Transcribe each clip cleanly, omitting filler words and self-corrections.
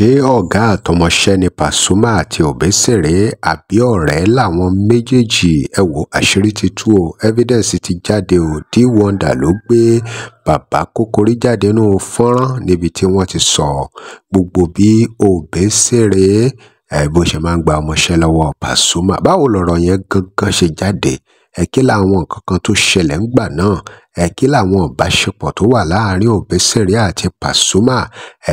Ṣé ọ̀gá àtọmọṣẹ́ ni Pasuma àti Obesere àbí ọ̀rẹ́ làwọn méjèèjì? Ẹ wo, àṣírí ti tú o, evidence ti jáde o. D-Wonder ló gbé bàbá Kókórí jáde nínú fọ́nrán níbi tí wọ́n ti sọ gbogbo bí Obesere bó ṣe máa ń gba ọmọọṣẹ́ lọ́wọ́ Pasuma. Báwo lọ̀rọ̀ yẹn gangan ṣe jáde? Ẹ kí làwọn nǹkan kan tó ṣẹlẹ̀ ńgbà náà? Ẹ kí làwọn ìbáṣepọ̀ tó wà láàrin Obesere àti Pasuma?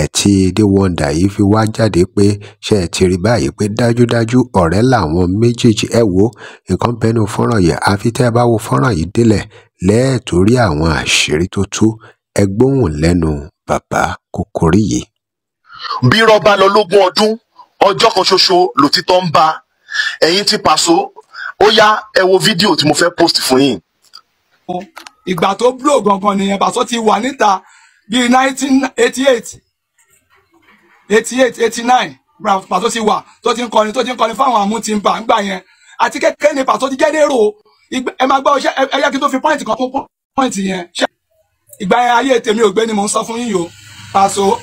Ẹ tí D-Wonder yìí fi wá jáde pé ṣé ẹ ti rí báyìí pé dájúdájú ọ̀rẹ́ làwọn méjèèjì. Ẹ wo nǹkan bẹnu fọ́nrán yìí, àfi tẹ́ ẹ bá wo fọ́nrán yìí délẹ̀ lẹ́ẹ̀torí àwọn àṣírí tó tú. Ẹ gbóhùn lẹ́nu bàbá Kókórí yìí. Bí rọ́bà lọ lógún ọdún, ọjọ́ kan ṣoṣo lòtítọ́ ń bá ẹ̀yin tí Paso. Ó yá, ẹ wo fídíò tí mo fẹ́ post fún yín. Ìgbà tó blow gangan nìyẹn. Paso ti wà níta bíi 1988, 88, 89. Paso ti wà tó ti ń kọrin fáwọn àmútìǹbà ńgbà yẹn. Àti kékeré ni Paso ti jẹ́ lérò. Ẹ máa gbọ́ iṣẹ́ ẹ yẹ kí n tó fi point kan kún point yẹn. Ìgbà yẹn, ayé tèmi ò gbé ni mò ń sọ fún yín yìí o. Paso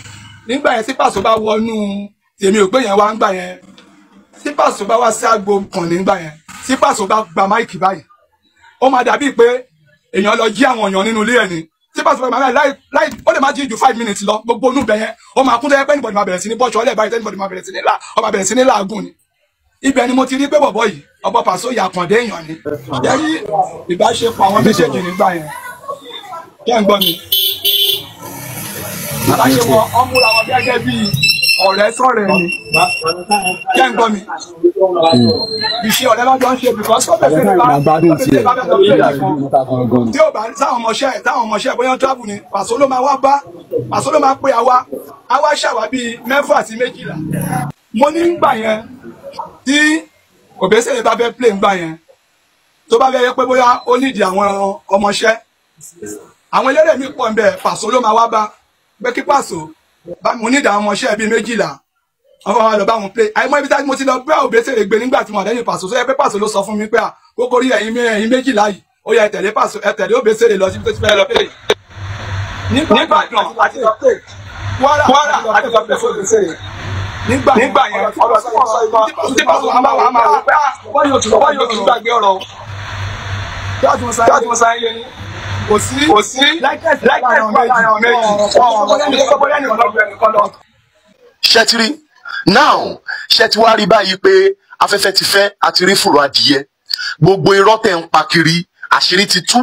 nígbà yẹn, tí Paso bá wọnú tèmi ò gbé yẹn wá ńgbà yẹn, tí Paso bá wá sí àgbo kan nígbà yẹn, tí Paso bá gba mic báyìí, ó máa dàbíi pé èèyàn lọ jí àwọn èèyàn nínú ilé ẹ̀ ni. Tí Paso bá gba mic láì láì, ó lè má jí ju 5 minutes lọ, gbogbo inú ibẹ̀ yẹn ó máa kún tó yẹ pé anybody máa bẹ̀rẹ̀ sí ní bọ́ṣọ ọlẹ́ báyìí, anybody máa bẹ̀rẹ̀ sí ní là, ó máa bẹ̀rẹ̀ sí ní làágùn ni. Ibẹ̀ ni mo ti rí pé bọ̀bọ̀ yìí, ọ̀bọ Paso yà kàndé èèyàn ni. Yẹ́rí ìbáṣepọ̀ àwọn méjèèjì nígbà yẹn, kí ẹ̀ ń gbọ́ mi, ìbáṣepọ̀ ọmúra wọn gẹ́gẹ́ bí ọ̀rẹ́ sọ̀rẹ́ ni. Kí ẹ̀ ń gbọ́ mi, ìṣe ọ̀rẹ́ lọ́jọ́ ń ṣe, because ó bẹ̀rẹ̀ sí gbádùn tiẹ̀ bá bẹ̀rẹ̀ lọ tí ó bá sáwọn ọmọọṣẹ́ bóyá travel ni, Paso ló máa wá bá, Paso ló máa pè àwa, àwa ṣàwá bíi 6 sí 12. Mo ní ngbà yẹn, tí Òbésèré bá fẹ́ play ngbà yẹn, tó bá fẹ́ yẹ pé bóyá ó nídìí àwọn ọmọọṣẹ́, àwọn eléré mi pọ̀ nbẹ, Paso ló máa wá bá pé kí Paso bá mo nídìí àwọn ọmọọṣẹ́ bíi 12, wọ́n fọwọ́ lọ bá wọn play. Àìmọ́ ibi tí mo ti lọ gbé Òbésèré gbé nígbà tí mo wà lẹ́yìn Paso, tó yẹ pé Paso ló sọ fún mi pé à Kókórí, ẹ̀yin 12 yìí, ó yẹ ẹ tẹ̀lé Paso, ẹ tẹ̀lé Òbésèré lọ síbi tó ti fẹ́ lọ play. Nígbàdàn àti lọ play, Kwara àti lọ play fún Òbésèré nígbà yẹn, ọ̀rọ̀ tí wọ́n sọ ìgbà tí Paso máa wà máa wò pé wọ́n yóò tún gbàgbé ọ̀rọ̀ tí wọ́n sáré yẹn. Kò sí likeness láàrin méjì. Ṣẹ́tìrí now, ṣé ti wá rí báyìí pé afẹ́fẹ́ ti fẹ́ àti rí fùrọ̀ adìyẹ? Gbogbo irọ́ tẹ̀ ń pa kiri, àṣírí ti tú.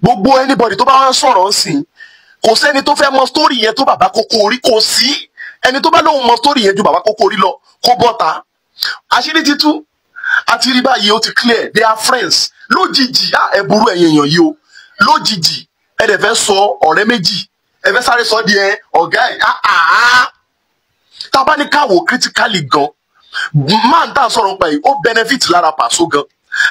Gbogbo anybody tó bá wá ń sọ̀rọ̀ ń sìn, kò sẹ́ni tó fẹ́ mọ story yẹn tó bàbá Kókórí. Kò sí ẹni tó bá lóun mọ story yẹn ju bàbá Kókórí lọ, kó bọ́ta. Àṣírí ti tú, àti rí báyìí, ó ti clear, they are friends. Lójijì, á ẹ burú, ẹ̀yin èèyàn yìí o. Lójijì, ẹ dẹ̀ fẹ́ sọ ọ̀rẹ́ méjì, ẹ fẹ́ sáré sọ di ẹ ọ̀gá ẹ̀. Á tá a bá ní káwò critically gan, man tá a sọ̀rọ̀ pa yìí, ó benefit lára Paso gan.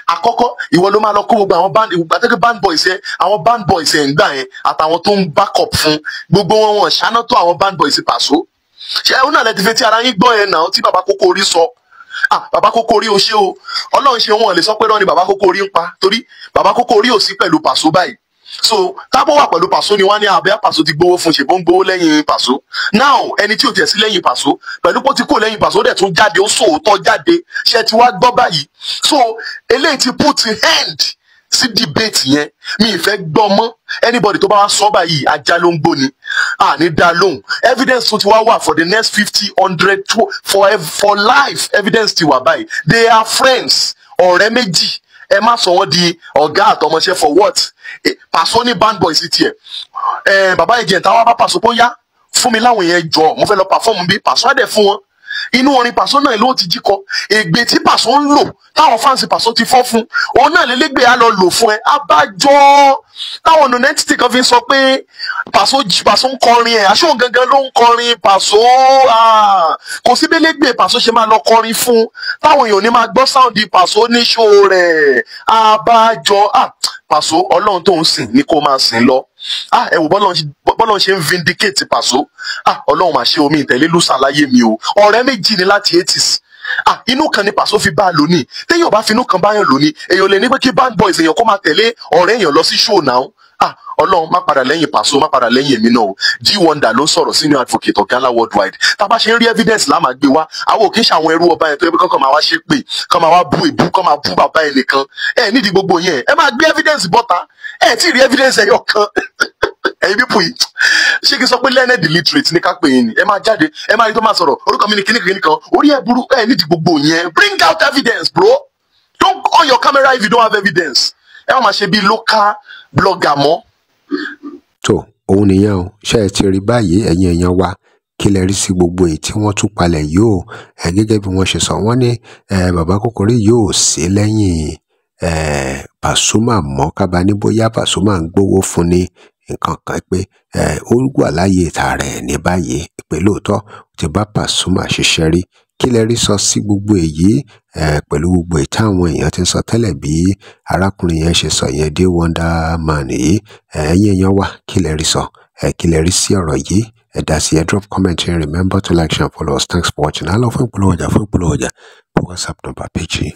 Àkọ́kọ́, ìwọ ló máa lọ kó gbogbo àwọn band gbàtẹ́kẹ́, band boys yẹn, àwọn band boys yẹn ń gbà yẹn, àtàwọn tó ń back up fún gbogbo wọn, wọn ṣáná tó àwọn band boys Paso. Ṣé ẹ náà lẹ ti fi tí ara yín gbọ́ yẹn náà tí bàbá Kókórí sọ? Ah, bàbá Kókórí, o ṣé o, Ọlọ́run ṣe. Wọn lè sọ pé rán ni bàbá Kókórí ń pa, torí bàbá Kókórí ò sí pẹ̀lú Paso báyìí. So tábọ̀ wà pẹ̀lú Paso ni wọ́n ní àbẹ́ Paso ti gbowó fún, ṣèbó ń gbowó lẹ́yìn Paso. Now, ẹni tí ò tiẹ̀ sí lẹ́yìn Paso, pẹ̀lú pé ó ti kó lẹ́yìn Paso, ó dẹ̀ tún jáde, ó sòótọ́ jáde. Ṣe ti wá gbọ́ báyìí? So eléyìí ti put end sí debate yẹn. Mi ì fẹ́ gbọ́ mọ́. Anybody tó bá wá sọ báyìí, ajá ló ń gbó ni, à ní dá lóhùn. Evidence tó ti wá wà for the next 50, 100, two, for life, evidence ti wà báyìí. They are friends, ọ̀rẹ́ méjì. Ẹ má sọ wọ́n di ọ̀gá àtọmọṣẹ́ for what? Paso ní band boys tiẹ̀. Bàbá agent àwa bá Paso pé ó yá, fún mi láwọn yẹn jọ, mo fẹ́ lọ perform bí. Paso á dẹ̀ fún wọn. Inú orin Paso náà ló ti jí kọ ègbè tí Paso ń lò, táwọn fans Paso ti fọ́ fún òun náà lélẹ́gbẹ̀ẹ́ á lọ lò fún ẹ. Abájọ táwọn nonentity kan fi sọ pé Paso ń kọrin ẹ, aṣọ gangan ló ń kọrin Paso. Kò sí bélégbè Paso ṣe máa lọ kọrin fún táwọn èèyàn ní máa gbọ́ sound Paso níṣó rẹ̀. Abájọ. Paso, Ọlọ́run tó ń sìn ní kó máa sìn lọ. Ẹ wò bọ́lọ́run ṣe ń vindicate Paso. Ọlọ́run máa ṣe omi ìtẹ̀lé lùsà láyé mi o. Ọ̀rẹ́ méjì ni láti 80s. Inú kan ni Paso fi bá a lónìí. Téèyàn bá fi inú kan báyàn lónìí, èèyàn lè ní pé kí band boys èèyàn kó máa tẹ̀lé ọ̀rẹ́ èèyàn lọ sí show now. Ah, Ọlọ́run má padà lẹ́yìn Paso, má padà lẹ́yìn èmi náà o. G-Wonder ló ń sọ̀rọ̀, senior advocate Ọ̀gá worldwide. Tá a bá ṣe ń rí evidence lá máa gbé wá. Àwọn ò kí ń ṣe àwọn ẹrú ọba yẹn tó yẹ pé kọ́kọ́ máa wá ṣe pé kọ́ máa wá bú ìbú, kọ́ máa bú bàbá ẹ̀ nìkan. Ẹ nídìí gbogbo yẹn, ẹ máa gbé evidence bọ́ta. Ẹ tí ì rí evidence ẹyọ kan. Ẹ̀yin people yìí, ṣé kí n sọ pé learned illiterate ní ká pè yín ni? Ẹ máa jáde, ẹ máa rí tó máa sọ̀rọ̀, orúkọ mi ní kíní kíní kan, orí ẹ burú. Ẹ nídìí gbogbo yẹn. Bring out evidence, bro. Don't on your camera if you don't have evidence. Ẹ má máa ṣe bí local blogger mọ́. Tó òun nìyẹn o. Ṣé ẹ ti rí báyìí, ẹ̀yin èèyàn wa? Kí lẹ rí sí gbogbo èyí tí wọ́n tú palẹ̀ yìí o? Ẹ gẹ́gẹ́ bí wọ́n ṣe sọ, wọ́n ní bàbá Kókóré yóò sí lẹ́yìn Pasuma mọ́, kábà ní bóyá Pasuma ń gbowó fún ní nǹkan kan, pé ó wà láyé tààrà ẹ̀ ní báyìí, pé lóòótọ́ ó ti bá Pasuma ṣiṣẹ́ rí. Kí lẹ rí sọ sí gbogbo èyí pẹ̀lú gbogbo èyí táwọn èèyàn ti ń sọ tẹ́lẹ̀, bí arákùnrin yẹn ṣe sọ yẹn dé, Wonder Man yìí? Ẹ̀yin èèyàn wa, kí lẹ rí sọ? Kí lẹ rí sí ọ̀rọ̀ yìí? Ẹ dá sí, ẹ drop comment here. Remember to like, share and follow us. Thanks for watching. Á lọ fún ìpolówó ọjà. Fún ìpolówó ọjà, WhatsApp number page yìí.